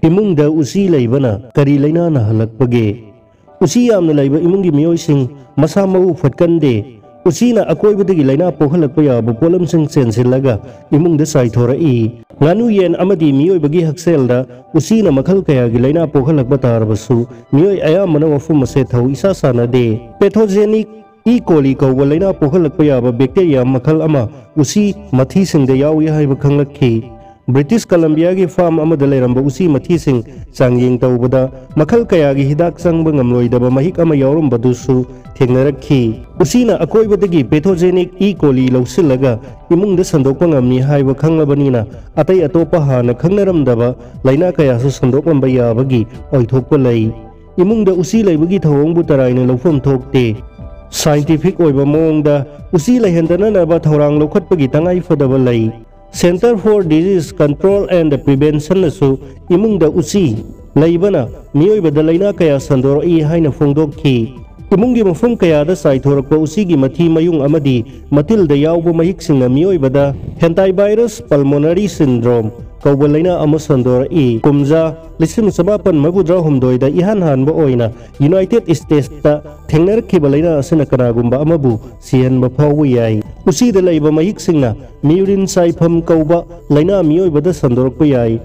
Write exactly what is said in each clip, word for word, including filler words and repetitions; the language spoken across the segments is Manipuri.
ꯏꯃꯨꯡꯗ ꯎꯆꯤ ꯂꯩꯕꯅ ꯀꯔꯤ ꯂꯩꯅꯥ ꯅꯥꯍꯜꯂꯛꯄꯒꯦ? ꯎꯆꯤ ꯌꯥꯝꯅ ꯂꯩꯕ ꯏꯃꯨꯡꯒꯤ ꯃꯤꯑꯣꯏꯁꯤꯡ ꯃꯁꯥ ꯃꯎ ꯐꯠꯀꯟꯗꯦ꯫ ꯎꯆꯤꯅ ꯑꯀꯣꯏꯕꯗꯒꯤ ꯂꯩꯅꯥ ꯄꯣꯛꯍꯜꯂꯛꯄ ꯌꯥꯕ ꯄꯣꯠꯂꯝꯁꯤꯡ ꯆꯦꯟꯁꯤꯜꯂꯒ ꯏꯃꯨꯡꯗ ꯆꯥꯏꯊꯣꯔꯛꯏ꯫ ꯉꯥꯅꯨ, ꯌꯦꯟ ꯑꯃꯗꯤ ꯃꯤꯑꯣꯏꯕꯒꯤ ꯍꯛꯁꯦꯜꯗ ꯎꯆꯤꯅ ꯃꯈꯜ ꯀꯌꯥꯒꯤ ꯂꯩꯅꯥ ꯄꯣꯛꯍꯜꯂꯛꯄ ꯇꯥꯔꯕꯁꯨ, ꯃꯤꯑꯣꯏ ꯑꯌꯥꯝꯕꯅ ꯋꯥꯐꯝ ꯑꯁꯦ ꯊꯧ ꯏꯁꯥ ꯁꯥꯅꯗꯦ꯫ Pathogenic E. coli ꯀꯧꯕ ꯂꯩꯅꯥ ꯄꯣꯛꯍꯜꯂꯛꯄ ꯌꯥꯕ bacteria ꯃꯈꯜ ꯑꯃ ꯎꯆꯤ ꯃꯊꯤꯁꯤꯡꯗ ꯌꯥꯎꯏ ꯍꯥꯏꯕ ꯈꯪꯂꯛꯈꯤ꯫ ꯕ꯭ꯔꯤꯇꯤꯁ ꯀꯂꯝꯕꯤꯌꯥꯒꯤ ꯐꯥꯔꯝ ꯑꯃꯗ ꯂꯩꯔꯝꯕ ꯎꯆꯤ ꯃꯊꯤꯁꯤꯡ ꯆꯥꯡꯌꯦꯡ ꯇꯧꯕꯗ, ꯃꯈꯜ ꯀꯌꯥꯒꯤ ꯍꯤꯗꯥꯛ ꯆꯪꯕ ꯉꯝꯂꯣꯏꯗꯕ ꯃꯍꯤꯛ ꯑꯃ ꯌꯥꯎꯔꯝꯕꯗꯨꯁꯨ ꯊꯦꯡꯅꯔꯛꯈꯤ꯫ ꯎꯆꯤꯅ ꯑꯀꯣꯏꯕꯗꯒꯤ pathogenic E. coli ꯂꯧꯁꯤꯜꯂꯒ ꯏꯃꯨꯡꯗ ꯁꯟꯗꯣꯛꯄ ꯉꯝꯃꯤ ꯍꯥꯏꯕ ꯈꯪꯂꯕꯅꯤꯅ, ꯑꯇꯩ ꯑꯇꯣꯞꯄ ꯍꯥꯟꯅ ꯈꯪꯅꯔꯝꯗꯕ ꯂꯩꯅꯥ ꯀꯌꯥꯁꯨ ꯁꯟꯗꯣꯛꯂꯝꯕ ꯌꯥꯕꯒꯤ ꯑꯣꯏꯊꯣꯛꯄ ꯂꯩ꯫ ꯏꯃꯨꯡꯗ ꯎꯆꯤ ꯂꯩꯕꯒꯤ ꯊꯧꯑꯣꯡꯕꯨ ꯇꯔꯥꯏꯅ ꯂꯧꯐꯝ ꯊꯣꯛꯇꯦ꯫ Scientific ꯑꯣꯏꯕ ꯃꯑꯣꯡꯗ ꯎꯆꯤ ꯂꯩꯍꯟꯗꯅꯅꯕ ꯊꯧꯔꯥꯡ ꯂꯧꯈꯠꯄꯒꯤ ꯇꯉꯥꯏ ꯐꯗꯕ ꯂꯩ꯫ Centre for Disease Control and Prevention ꯅꯁꯨ ꯏꯃꯨꯡꯗ ꯎꯆꯤ ꯂꯩꯕꯅ ꯃꯤꯑꯣꯏꯕꯗ ꯂꯩꯅꯥ ꯀꯌꯥ ꯁꯟꯗꯣꯔꯛꯏ ꯍꯥꯏꯅ ꯐꯣꯡꯗꯣꯛꯈꯤ꯫ ꯏꯃꯨꯡꯒꯤ ꯃꯐꯝ ꯀꯌꯥꯗ ꯆꯥꯏꯊꯣꯔꯛꯄ ꯎꯆꯤꯒꯤ ꯃꯊꯤ ꯃꯌꯨꯡ ꯑꯃꯗꯤ ꯃꯇꯤꯜꯗ ꯌꯥꯎꯕ ꯃꯍꯤꯛꯁꯤꯡꯅ ꯃꯤꯑꯣꯏꯕꯗ hantavirus pulmonary syndrome ꯀꯧꯕ ꯂꯩꯅꯥ ꯑꯃ ꯁꯟꯗꯣꯔꯛꯏ꯫ ꯀꯨꯝꯖꯥ ꯂꯤꯁꯤꯡ ꯆꯃꯥꯄꯟ ꯃꯔꯤꯐꯨꯇꯔꯥꯍꯨꯝꯗꯣꯏꯗ ꯏꯍꯥꯟ ꯍꯥꯟꯕ ꯑꯣꯏꯅ United States ꯇ ꯊꯦꯡꯅꯔꯛꯈꯤꯕ ꯂꯩꯅꯥ ꯑꯁꯤꯅ ꯀꯅꯥꯒꯨꯝꯕ ꯑꯃꯕꯨ ꯁꯤꯍꯟꯕ ꯐꯥꯎꯕ ꯌꯥꯏ꯫ ꯎꯆꯤꯗ ꯂꯩꯕ ꯃꯍꯤꯛꯁꯤꯡꯅ murine ꯁꯥꯏꯐꯝ ꯀꯧꯕ ꯂꯩꯅꯥ ꯃꯤꯑꯣꯏꯕꯗ ꯁꯟꯗꯣꯔꯛꯄ ꯌꯥꯏ꯫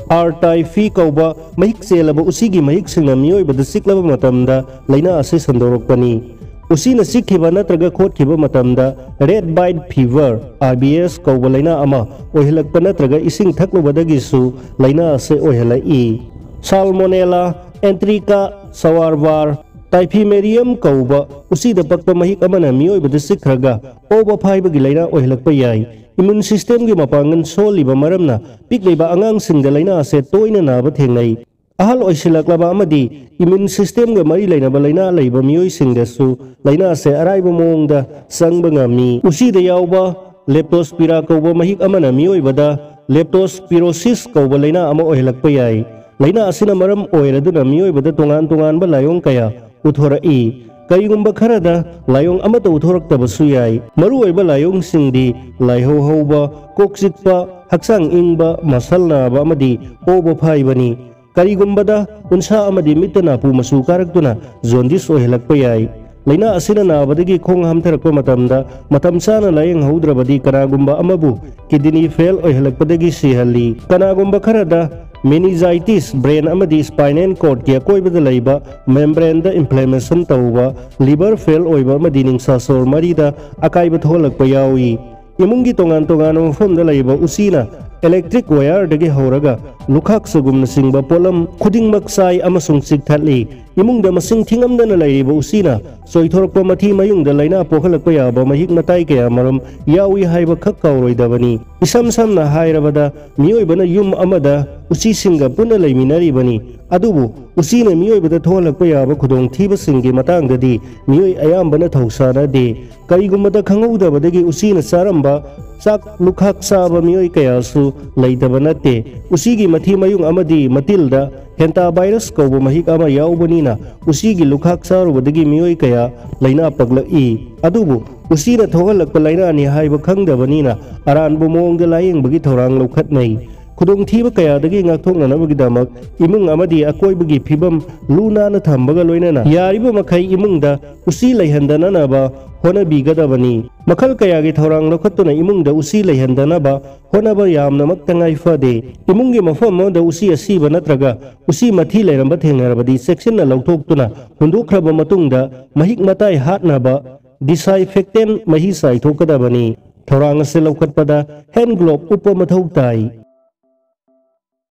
R. typhi ꯀꯧꯕ ꯃꯍꯤꯛ ꯆꯦꯜꯂꯕ ꯎꯆꯤꯒꯤ ꯃꯍꯤꯛꯁꯤꯡꯅ ꯃꯤꯑꯣꯏꯕꯗ ꯆꯤꯛꯂꯕ ꯃꯇꯝꯗ ꯂꯩꯅꯥ ꯑꯁꯤ ꯁꯟꯗꯣꯔꯛꯄꯅꯤ꯫ ꯎꯆꯤꯅ ꯆꯤꯛꯈꯤꯕ ꯅꯠꯇ꯭ꯔꯒ ꯈꯣꯠꯈꯤꯕ ꯃꯇꯝꯗ rat bite fever, R B S ꯀꯧꯕ ꯂꯩꯅꯥ ꯑꯃ ꯑꯣꯏꯍꯜꯂꯛꯄ ꯅꯠꯇ꯭ꯔꯒ ꯏꯁꯤꯡ ꯊꯛꯂꯨꯕꯗꯒꯤꯁꯨ ꯂꯩꯅꯥ ꯑꯁꯤ ꯑꯣꯏꯍꯜꯂꯛꯏ꯫ Salmonella, Enterica, Sauerbar, Typhimurium ꯀꯧꯕ ꯎꯆꯤꯗ ꯄꯛꯄ ꯃꯍꯤꯛ ꯑꯃꯅ ꯃꯤꯑꯣꯏꯕꯗ ꯆꯤꯛꯈ꯭ꯔꯒ ꯑꯣꯕ ꯐꯥꯏꯕꯒꯤ ꯂꯩꯅꯥ ꯑꯣꯏꯍꯜꯂꯛꯄ ꯌꯥꯏ꯫ Immune system ꯒꯤ ꯃꯄꯥꯡꯒꯜ ꯁꯣꯜꯂꯤꯕ ꯃꯔꯝꯅ ꯄꯤꯛꯂꯤꯕ ꯑꯉꯥꯡꯁꯤꯡꯗ ꯂꯩꯅꯥ ꯑꯁꯦ ꯇꯣꯏꯅ ꯅꯥꯕ ꯊꯦꯡꯅꯩ꯫ ꯑꯍꯜ ꯑꯣꯏꯁꯤꯜꯂꯛꯂꯕ ꯑꯃꯗꯤ immune system ꯒ ꯃꯔꯤ ꯂꯩꯅꯕ ꯂꯩꯅꯥ ꯂꯩꯕ ꯃꯤꯑꯣꯏꯁꯤꯡꯗꯁꯨ ꯂꯩꯅꯥ ꯑꯁꯦ ꯑꯔꯥꯏꯕ ꯃꯑꯣꯡꯗ ꯆꯪꯕ ꯉꯝꯃꯤ꯫ ꯎꯆꯤꯗ ꯌꯥꯎꯕ Leptospira ꯀꯧꯕ ꯃꯍꯤꯛ ꯑꯃꯅ ꯃꯤꯑꯣꯏꯕꯗ Leptospirosis ꯀꯧꯕ ꯂꯩꯅꯥ ꯑꯃ ꯑꯣꯏꯍꯜꯂꯛꯄ ꯌꯥꯏ꯫ ꯂꯩꯅꯥ ꯑꯁꯤꯅ ꯃꯔꯝ ꯑꯣꯏꯔꯗꯨꯅ ꯃꯤꯑꯣꯏꯕꯗ ꯇꯣꯉꯥꯟ ꯇꯣꯉꯥꯟꯕ ꯂꯥꯏꯑꯣꯡ ꯀꯌꯥ ꯄꯨꯊꯣꯔꯛꯏ꯫ ꯀꯔꯤꯒꯨꯝꯕ ꯈꯔꯗ ꯂꯥꯏꯑꯣꯡ ꯑꯃꯠꯇ ꯎꯊꯣꯔꯛꯇꯕꯁꯨ ꯌꯥꯏ꯫ ꯃꯔꯨꯑꯣꯏꯕ ꯂꯥꯏꯑꯣꯡꯁꯤꯡꯗꯤ ꯂꯥꯏꯍꯧ ꯍꯧꯕ, ꯀꯣꯛ ꯆꯤꯛꯄ, ꯍꯛꯆꯥꯡ ꯏꯪꯕ, ꯃꯁꯜ ꯅꯥꯕ ꯑꯃꯗꯤ ꯑꯣꯕ ꯐꯥꯏꯕꯅꯤ꯫ ꯀꯔꯤꯒꯨꯝꯕꯗ ꯎꯟꯁꯥ ꯑꯃꯗꯤ ꯃꯤꯠꯇ ꯅꯥꯄꯨ ꯃꯆꯨ ꯀꯥꯔꯛꯇꯨꯅ ꯖꯣꯟꯗꯤꯁ ꯑꯣꯏꯍꯜꯂꯛꯄ ꯌꯥꯏ꯫ ꯂꯥꯏꯅꯥ ꯑꯁꯤꯅ ꯅꯥꯕꯗꯒꯤ ꯈꯣꯡ ꯍꯥꯝꯊꯔꯛꯄ ꯃꯇꯝꯗ ꯃꯇꯝ ꯆꯥꯅ ꯂꯥꯌꯦꯡꯍꯧꯗ꯭ꯔꯕꯗꯤ ꯀꯅꯥꯒꯨꯝꯕ ꯑꯃꯕꯨ ꯀꯤꯗꯅꯤ ꯐꯦꯜ ꯑꯣꯏꯍꯜꯂꯛꯄꯗꯒꯤ ꯁꯤꯍꯜꯂꯤ꯫ ꯀꯅꯥꯒꯨꯝꯕ ꯈꯔꯗ ꯃꯦꯅꯤꯖꯥꯏꯇꯤꯁ, ꯕ꯭ꯔꯦꯟ ꯑꯃꯗꯤ ꯁ꯭ꯄꯥꯏꯅꯦꯜ ꯀꯣꯔꯗꯀꯤ ꯑꯀꯣꯏꯕꯗ ꯂꯩꯕ ꯃꯦꯝꯕ꯭ꯔꯦꯟꯗ ꯏꯟꯐ꯭ꯂꯦꯃꯦꯁꯟ ꯇꯧꯕ, ꯂꯤꯚꯔ ꯐꯦꯜ ꯑꯣꯏꯕ ꯑꯃꯗꯤ ꯅꯤꯡꯁꯥ ꯁꯣꯔ ꯃꯔꯤꯗ ꯑꯀꯥꯏꯕ ꯊꯣꯛꯍꯜꯂꯛꯄ ꯌꯥꯎꯏ꯫ ꯏꯃꯨꯡꯒꯤ ꯇꯣꯉꯥꯟ ꯇꯣꯉꯥꯟꯕ ꯃꯐꯝꯗ ꯂꯩꯕ ꯎꯆꯤꯅ ꯏꯂꯦꯛꯇ꯭ꯔꯤꯛ ꯋꯥꯌꯔꯗꯒꯤ ꯍꯧꯔꯒ ꯂꯨꯈꯥꯛ ꯆꯒꯨꯝꯅꯆꯤꯡꯕ ꯄꯣꯠꯂꯝ ꯈꯨꯗꯤꯡꯃꯛ ꯆꯥꯏ ꯑꯃꯁꯨꯡ ꯆꯤꯛꯊꯠꯂꯤ꯫ ꯏꯃꯨꯡꯗ ꯃꯁꯤꯡ ꯊꯤꯉꯝꯗꯅ ꯂꯩꯔꯤꯕ ꯎꯆꯤꯅ ꯆꯣꯏꯊꯣꯔꯛꯄ ꯃꯊꯤ ꯃꯌꯨꯡꯗ ꯂꯥꯏꯅꯥ ꯄꯣꯛꯍꯜꯂꯛꯄ ꯌꯥꯕ ꯃꯍꯤꯛ ꯃꯇꯥꯏ ꯀꯌꯥ ꯃꯔꯨꯝ ꯌꯥꯎꯏ ꯍꯥꯏꯕ ꯈꯛ ꯀꯥꯎꯔꯣꯏꯗꯕꯅꯤ꯫ ꯏꯁꯝ ꯁꯝꯅ ꯍꯥꯏꯔꯕꯗ, ꯃꯤꯑꯣꯏꯕꯅ ꯌꯨꯝ ꯑꯃꯗ ꯎꯆꯤꯁꯤꯡꯒ ꯄꯨꯟꯅ ꯂꯩꯃꯤꯟꯅꯔꯤꯕꯅꯤ, ꯑꯗꯨꯕꯨ ꯎꯆꯤꯅ ꯃꯤꯑꯣꯏꯕꯗ ꯊꯣꯛꯍꯜꯂꯛꯄ ꯌꯥꯕ ꯈꯨꯗꯣꯡꯊꯤꯕꯁꯤꯡꯒꯤ ꯃꯇꯥꯡꯗꯗꯤ ꯃꯤꯑꯣꯏ ꯑꯌꯥꯝꯕꯅ ꯊꯧꯁꯥꯅꯗꯦ꯫ ꯀꯔꯤꯒꯨꯝꯕꯗ ꯈꯪꯍꯧꯗꯕꯗꯒꯤ ꯎꯆꯤꯅ ꯆꯥꯔꯝꯕ ꯆꯥꯛ ꯂꯨꯈꯥꯛ ꯆꯥꯕ ꯃꯤꯑꯣꯏ ꯀꯌꯥꯁꯨ ꯂꯩꯇꯕ ꯅꯠꯇꯦ꯫ ꯎꯆꯤꯒꯤ ꯃꯊꯤ ꯃꯌꯨꯡ ꯑꯃꯗꯤ ꯃꯇꯤꯜꯗ ꯍꯦꯟꯇꯥ ꯚꯥꯏꯔꯁ ꯀꯧꯕ ꯃꯍꯤꯛ ꯑꯃ ꯌꯥꯎꯕꯅꯤꯅ ꯎꯆꯤꯒꯤ ꯂꯨꯈꯥꯛ ꯆꯥꯔꯨꯕꯗꯒꯤ ꯃꯤꯑꯣꯏ ꯀꯌꯥ ꯂꯥꯏꯅꯥ ꯄꯛꯂꯛꯏ꯫ ꯑꯗꯨꯕꯨ ꯎꯆꯤꯅ ꯊꯣꯛꯍꯜꯂꯛꯄ ꯂꯥꯏꯅꯥꯅꯤ ꯍꯥꯏꯕ ꯈꯪꯗꯕꯅꯤꯅ ꯑꯔꯥꯟꯕ ꯃꯑꯣꯡꯗ ꯂꯥꯌꯦꯡꯕꯒꯤ ꯊꯧꯔꯥꯡ ꯂꯧꯈꯠꯅꯩ꯫ ꯈꯨꯗꯣꯡꯊꯤꯕ ꯀꯌꯥꯗꯒꯤ ꯉꯥꯛꯊꯣꯛꯅꯅꯕꯒꯤꯗꯃꯛ ꯏꯃꯨꯡ ꯑꯃꯗꯤ ꯑꯀꯣꯏꯕꯒꯤ ꯐꯤꯕꯝ ꯂꯨ ꯅꯥꯟꯅ ꯊꯝꯕꯒ ꯂꯣꯏꯅꯅ ꯌꯥꯔꯤꯕ ꯃꯈꯩ ꯏꯃꯨꯡꯗ ꯎꯆꯤ ꯂꯩꯍꯟꯗꯅꯅꯕ ꯍꯣꯠꯅꯕꯤꯒꯗꯕꯅꯤ꯫ ꯃꯈꯜ ꯀꯌꯥꯒꯤ ꯊꯧꯔꯥꯡ ꯂꯧꯈꯠꯇꯨꯅ ꯏꯃꯨꯡꯗ ꯎꯆꯤ ꯂꯩꯍꯟꯗꯅꯕ ꯍꯣꯠꯅꯕ ꯌꯥꯝꯅꯃꯛ ꯇꯉꯥꯏ ꯐꯗꯦ꯫ ꯏꯃꯨꯡꯒꯤ ꯃꯐꯝ ꯑꯃꯗ ꯎꯆꯤ ꯑꯁꯤꯕ ꯅꯠꯇ꯭ꯔꯒ ꯎꯆꯤ ꯃꯊꯤ ꯂꯩꯔꯝꯕ ꯊꯦꯡꯅꯔꯕꯗꯤ ꯆꯦꯛꯁꯤꯟꯅ ꯂꯧꯊꯣꯛꯇꯨꯅ ꯍꯨꯟꯗꯣꯛꯈ꯭ꯔꯕ ꯃꯇꯨꯡꯗ ꯃꯍꯤꯛ ꯃꯇꯥꯏ ꯍꯥꯠꯅꯕ disinfectant ꯃꯍꯤ ꯆꯥꯏꯊꯣꯛꯀꯗꯕꯅꯤ꯫ ꯊꯧꯔꯥꯡ ꯑꯁꯤ ꯂꯧꯈꯠꯄꯗ hand glove ꯎꯞꯄ ꯃꯊꯧ ꯇꯥꯏ꯫